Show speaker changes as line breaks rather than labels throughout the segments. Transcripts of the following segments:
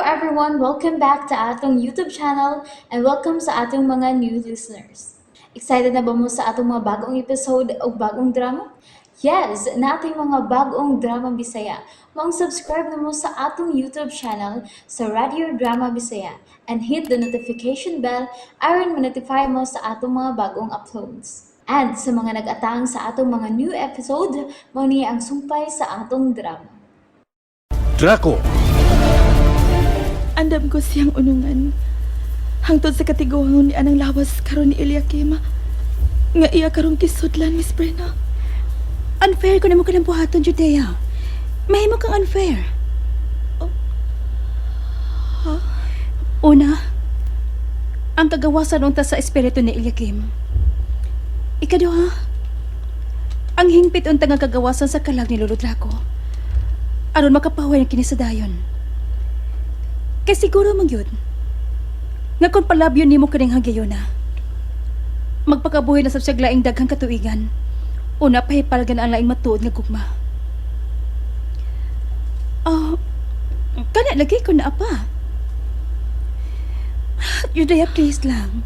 everyone! Welcome back to atong YouTube channel and welcome sa atong mga new listeners. Excited na ba mo sa atong mga bagong episode o bagong drama? Yes, nating mga bagong drama Bisaya. Maong subscribe na mo sa atong YouTube channel sa Radio Drama Bisaya and hit the notification bell aron ma-notify mo sa atong mga bagong uploads. And sa mga nag-atang sa atong mga new episode, mao ni ang sumpay sa atong drama.
Draco.
Andam ko siyang unungan. Hangtod sa katiguhon ni anang lawas karon ni Eliakim. Nga iya karong kisudlan, Miss Brenna.
Unfair ko na mo kanang buhaton, Judea. Mahimo kang unfair.
Oh. Ha?
Una, ang kagawasan unta sa espiritu ni Eliakim. Ikaduha, ang hingpit unta nga kagawasan sa kalag ni Lolo Draco. Aron makapaway ang kinisadayon. Kay siguro man yun, nga kung palabyon nimo kaning hagayona, magpakabuhi na sa siyag laing daghang katuigan, una pahipalgan ang laing matuod nga gugma. Oh, kana lagi ko na apa. Judea, please lang.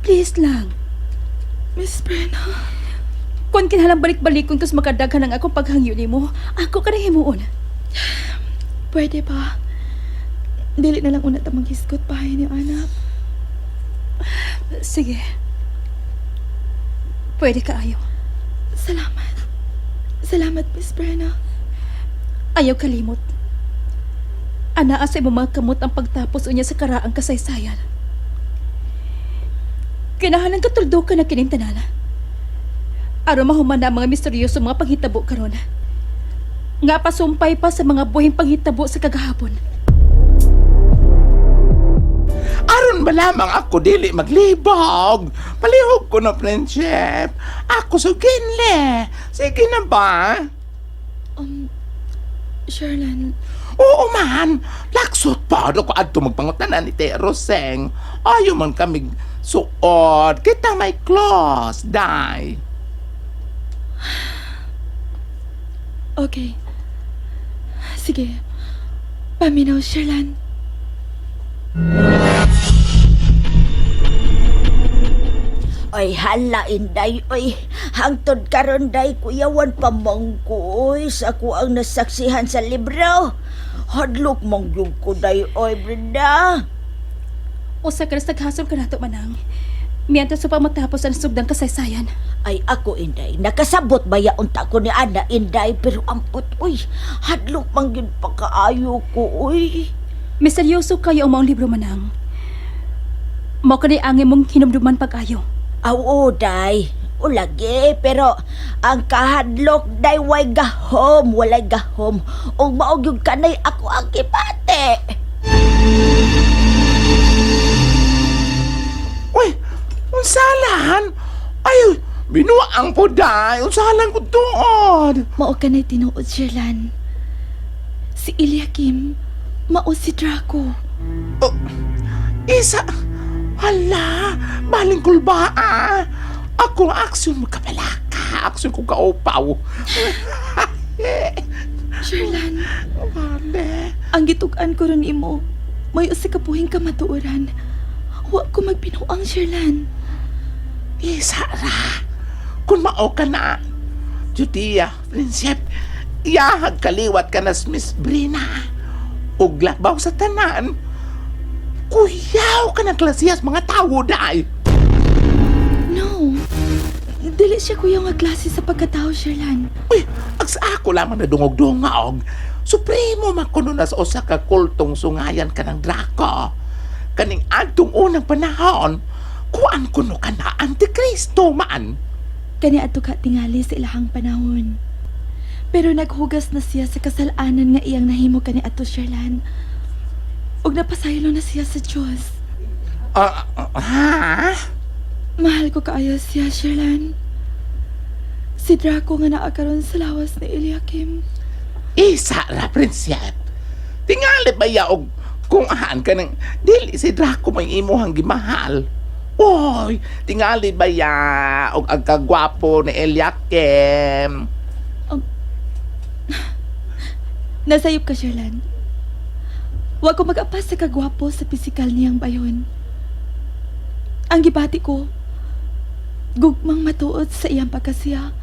Please lang.
Miss Brenna.
Kung kinahanglan balik-balikon kas makadaghan ang akong paghangyo nimo, ako ka na himuon.
Pwede ba? Dili na lang una ta maghisgot pa ni anak.
Sige. Pwede ka ayo.
Salamat. Salamat, Miss Brenna.
Ayaw kalimot. Anaa sa imong mga kamot ang pagtapos unya sa karaang kasaysayan. Kinahanglan katuldukan na kining tanan. Aron mahuman na ang mga misteryoso mga panghitabo karon. Nga pasumpay pa sa mga buhing panghitabo sa kagahapon.
Aron ba lamang ako dili maglibog? Palihog ko na, friendship. Ako suginle. Sige na ba?
Sherlan,
Oo man. Laksot pa. Ako adto magpangutanan ni Te Roseng. Ayaw man kami suod. Kita may close. Day.
Okay. Sige. Paminaw, Sherlan.
Ay, hala, inday, oy. Hangtod karon day, kuyawan pa mangko, oy, sa ako ang nasaksihan sa libro. Hadlok mang gyud ko, day, oy, Brenda.
Usa ka na sa naghasol ka nato manang. Miantas sa pa matapos ang sugdang kasaysayan.
Ay, ako, inday, nakasabot ba yaon ta ko ni Ana, inday, pero ampot, oy. Hadlok mang gyud pagkaayo ko, oy.
Misteryoso kayo ang maong libro manang. Mao kani ang imong hinumduman pag-ayo.
Aw, oo, day. O lagi, pero ang kahadlok, day, way gahom, walay gahom. Ug mao gyud kanay ako ang kipate.
Uy, unsalan? Ay, binuang po, day. Unsalan ko tuod.
Mao ka na'y tinuod, Sherlan. Si Eliakim, mao si Draco.
Oh, isa, hala, baling kulba ah. Ako ang aksyon magkapalaka. Aksyon ko kaupaw.
Sherlan,
Bale.
ang gitug-an ko ron imo, may usa ka buhing kamatuoran. Wa ko magbinuang, Sherlan.
Isa ra. Kung mao ka na, Judea, prinsip, iyahag kaliwat ka na sa Miss Brina. Ug labaw sa tanan, kuyaw ka ng klasiyas mga tawo day.
No. Dili siya kuya nga klase sa pagkatao, Sherlan.
Uy, ag sa ako lamang nadungog-dungog. Supremo man kuno na sa usa ka kultong sungayan ka ng Draco. Kaning adtong unang panahon, kuan kuno ka na antikristo man.
Kani ato ka tingali sa ilahang panahon. Pero naghugas na siya sa kasalanan nga iyang nahimo kani ato, Sherlan. Ug napasaylo na siya sa Dios.
Ah, ah, ha?
Mahal ko kaayo siya, Sherlan. Si Draco nga naa karon sa lawas ni Eliakim.
Isa ra, prinsip. Tingali ba ya og kung aan ka ng dili si Draco may imuhang gimahal. Oy, tingali ba ya og ang kagwapo ni Eliakim.
Nasayop ka, Sherlan. Wa ko mag-apas sa kagwapo sa pisikal niyang bayon. Ang gibati ko, gugmang matuod sa iyang pagkasiya.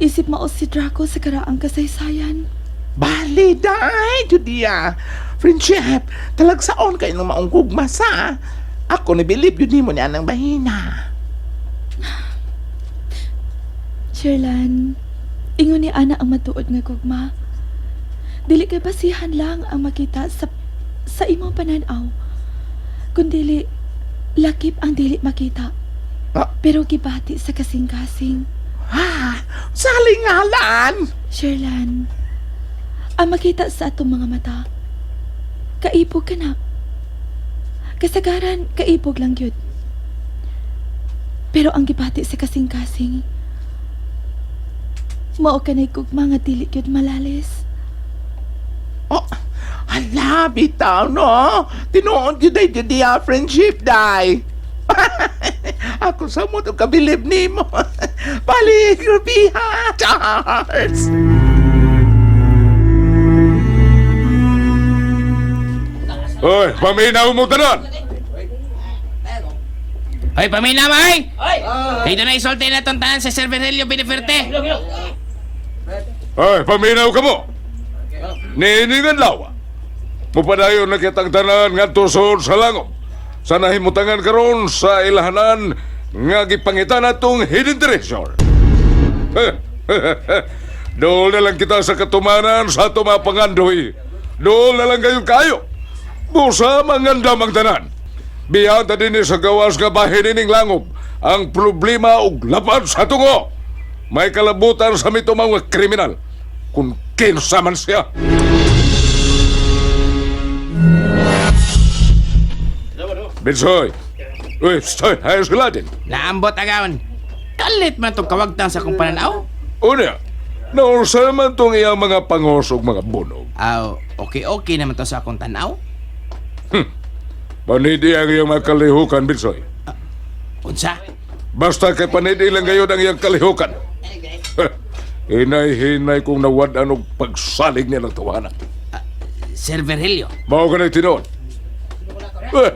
Isip mao si Draco sa karaang kasaysayan.
Bali, day, Judea. Friendship, talagsaon kayo ng maong gugma sa. Ako ni believe yun nimo niya ng bahina.
Sherlan, ingon ni Ana ang matuod nga gugma. Dili kay basihan lang ang makita sa imong pananaw. Kundili lakip ang dili makita.
Ah.
Pero gibati sa kasing-kasing.
Ha, salingalan.
Sherlan, ang makita sa atong mga mata, kaibog ka na. Kasagaran, kaibog lang yun. Pero ang gibati sa kasing-kasing, mao ka na'y gugma nga dili gyud malalis.
Oh, hala, bitaw, no? Tinuod yun day, Judea, friendship, day. Ako sa mo to kabilib nimo. Bali, grabiha. Charles!
Hoy, paminaw mo tanan!
Hoy, paminaw ay! Dito na isulti na itong tanan sa Sir Virgilio Beneferte.
Hoy, paminaw ka mo! Niiningan lawa. Mupadayon na kitang tanan ngadto sa langob. Sa nahimutangan karon sa ilahanan nga gipangitan atong hidden treasure. Dool na lang kita sa katumanan sa atong mga pangandoy. Dool na lang kayo kayo. Busa mangandam ang tanan. Biyata din sa gawas nga bahin ining langob ang problema og lapad sa tungo. May kalabutan sa mitumang mga kriminal kung kinsa man siya. Bensoy! Uy, stoy, ayos ka din.
Naambot agawan. Kalit man itong kawagtang sa akong pananaw.
Unya, naunsa man tong iyang mga pangos ug mga bunog.
Aw, okay-okay naman to sa akong tanaw.
Panidi ang iyang mga kalihukan, Bensoy.
Unsa?
Basta kay panidi lang gayon ang iyang kalihukan. Hinay-hinay kong nawad-an og pagsalig niya ng tawanan.
Sir Virgilio.
Mao ka na tinuod. Eh,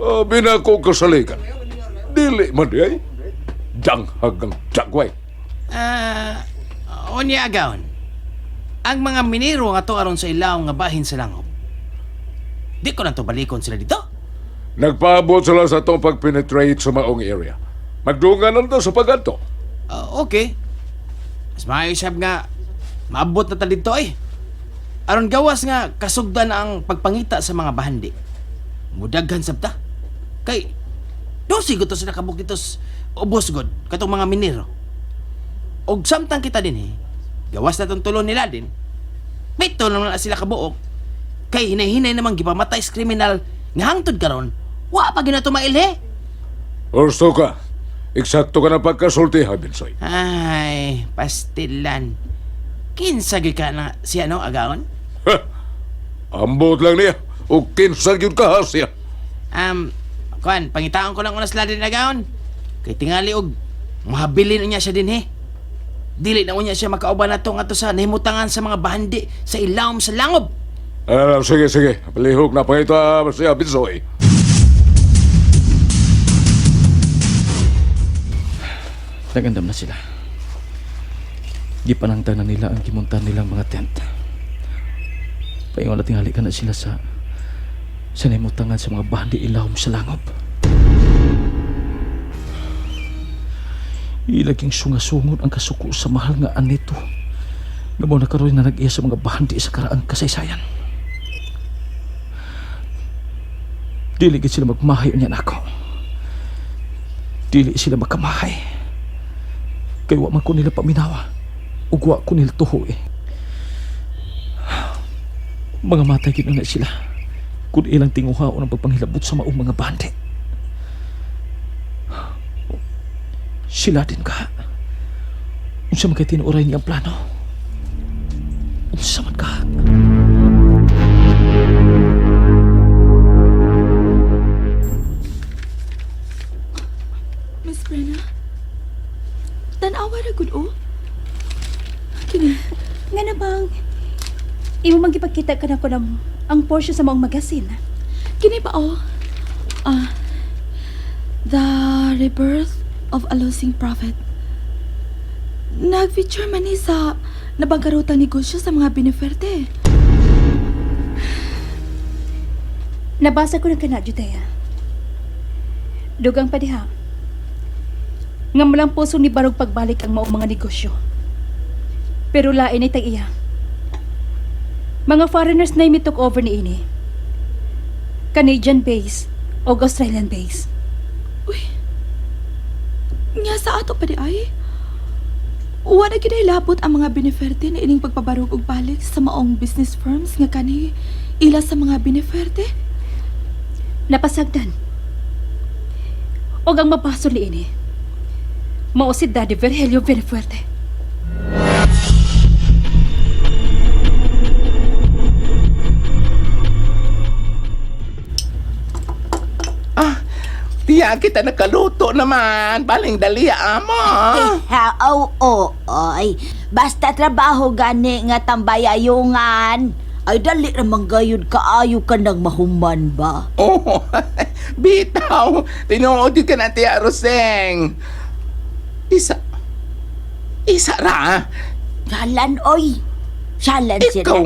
abi na ko kasaligan. Dili man di ay. Danghag ang dagway.
Ah, unya agawan. Ang mga minero nga to aron sa ilaw nga bahin sa langob. Di ko na to balikon sila dito.
Nagpaabot sila sa itong pag-penetrate sa maong area. Magdungan lang ta sa pagadto.
Ah, okay. Mas maayo sab nga maabot na ta dito eh. Aron gawas nga kasugdan ang pagpangita sa mga bahandi. Mudaghan sab ta. Kay dosi gud to sila kabuk dito sa ubos gud katong mga minero. Og samtang kita din eh, gawas na tong tulon nila din. Pito naman na sila kabuok. Kay hinay-hinay namang gipamatay sa kriminal nga hangtod karon, wa pa ginato mailhe.
Gusto ka. Eksakto ka na pagkasulti, ha, Binsoy.
Ay, pastilan. Kinsa gyud ka na siya no agaon?
Ha! Ambot lang niya. O kinsa gyud ka ha siya.
Kuan, pangitaon ko lang una sila din agaon. Kay tingali og mahabilin unya siya dinhi. Dili na unya siya makauban nato ngadto sa nahimutangan sa mga bahandi sa ilawom sa langob.
Ah, sige, sige. Palihog na pangita siya, Binsoy.
Nagandam na sila. Gipanangta na nila ang gimunta nilang mga tent. Paingon na tingali ka na sila sa nahimutangan sa mga bandi ilawom sa langob. Ilaging sungasungod ang kasuko sa mahal nga anito. Nga mo na karoon na nag-iya sa mga bandi sa karaang kasaysayan. Dili gid sila magmahay unya nako. Dili sila makamahay. Kay wa man ko nila paminawa. Ug wa ko nila tuho eh. Mga matay gid na sila. Kung ilang tinguhaon ang pagpanghilabot sa maong mga bandi. Sila din ka. Unsa man kay tinuoray niyang plano? Unsa man ka?
Miss Brenna, tanawa ra gud oh. Kini,
Nga na bang, imo man gipakita ipakita ka na ko ng ang portion sa maong magasin.
Kini ba oh? Ah, The Rebirth of a Losing Prophet. Nag-feature man ni sa nabangkarutang negosyo sa mga Beneferte.
Nabasa ko na kana, Judea. Dugang pa diha. Nga malang puso ni Barog pagbalik ang maong mga negosyo. Pero lain ay tag-iya. Mga foreigners na took over ni ini. Canadian base o Australian base.
Uy, nga sa ato pa di ay. Wala gid labot ang mga Beneferte na ining pagpabarog og balik sa maong business firms nga kani ila sa mga Beneferte.
Napasagdan. Og ang mabaso ni ini. Mao si Daddy Virgilio Villafuerte.
Ah, tiya kita nakaluto naman. Baling dali amo.
Eh, oo, ay. Basta trabaho gani nga tambayayungan. Ay, dali ramang gayud kaayo ka nang mahuman ba?
Oh, bitaw. Tinuod yun ka na, Tiya Roseng. Isa. Isa ra.
Salan, oy. Salan sila.
Ikaw,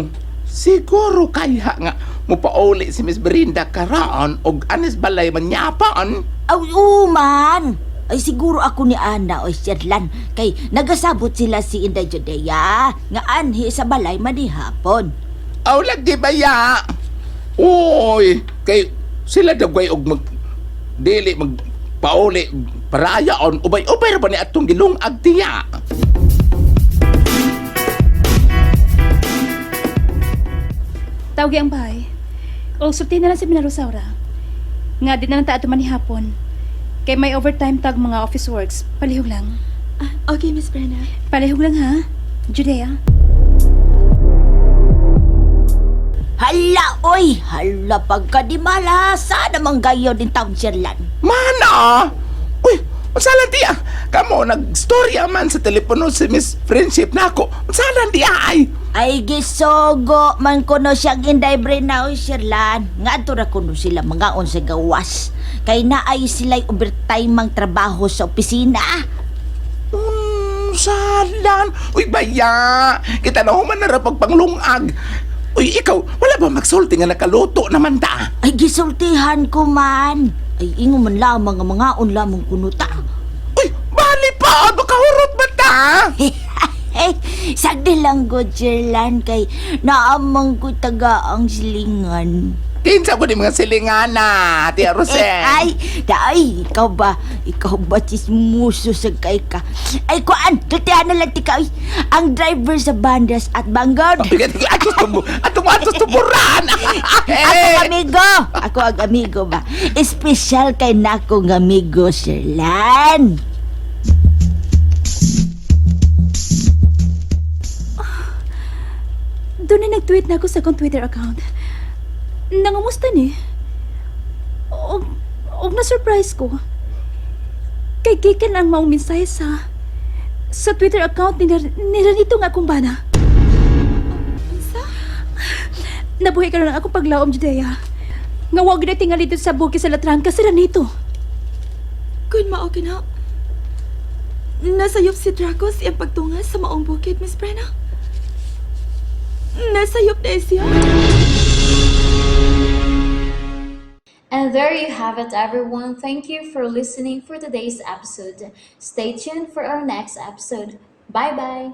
siguro kaya nga mupauli si Miss Brenda karon og anis balay manyapon.
Aw, uman. Ay, siguro ako ni Ana oy Sherlan. Kay nagasabot sila si Inday Judea nga anhi sa balay manihapon.
Aw, lagi ba ya? Uy, kay sila dagway og mag dili mag pauli parayaon ubay-ubay ra ba ni atong gilungag tiya?
Tawgi ang bahay. O sulti na lang si Minarosaura. Nga di na lang ta ato man hapon. Kay may overtime tag mga office works. Palihog lang.
Ah, okay, Miss Brenna.
Palihog lang ha, Judea.
Hala, oy! Hala, pagkadimalasa namang gayo din taon Sherlan.
Mana! Uy, unsalan tiya? Kamo nagstorya man sa telepono si Miss Friendship nako. Unsalan tiya ay?
Ay, gisogo man kuno siyang Inday Brena oy Sherlan. Nga ato ra kuno sila mga on sa gawas. Kay naay sila'y overtime mang trabaho sa opisina.
Unsalan? Uy, baya! Kita na human na ra pagpanglungag. Uy, ikaw, wala ba magsulti nga nakaluto naman ta?
Ay, gisultihan ko man. Ay, ingo man lamang nga mga on lamang kuno ta.
Uy, bali pa! Makahurot ba ta?
Eh, sagdi lang ko, Sherlan, kay naamang ko taga ang silingan.
Kinsa ko ni mga silingana, Tia Rosel.
Eh, ay, ay, ikaw ba? Ikaw ba chismoso sa kay ka? Ay, kuan, tutihan na lang tika, ay. Ang driver sa bandas at banggod.
Atos tubo, atong atos tuburan.
Ako amigo, ako ang amigo ba? Espesyal kay nakong amigo, Sherlan.
Doon na nag-tweet na ako sa akong Twitter account. Nangumusta ni. Og, og na-surprise ko. Kay gikan ang maong mensahe sa Twitter account ni Ranito nga akong bana.
Unsa?
Nabuhi ka na lang akong paglaom, Judea. Nga wag na tingali dito sa bukid sa Latrangka si Ranito.
Kun mao kina. Nasayop si Draco sa iyang pagtunga sa maong bukid, Miss Brenna. Nasayop na siya.
And there you have it, everyone. Thank you for listening for today's episode. Stay tuned for our next episode. Bye bye.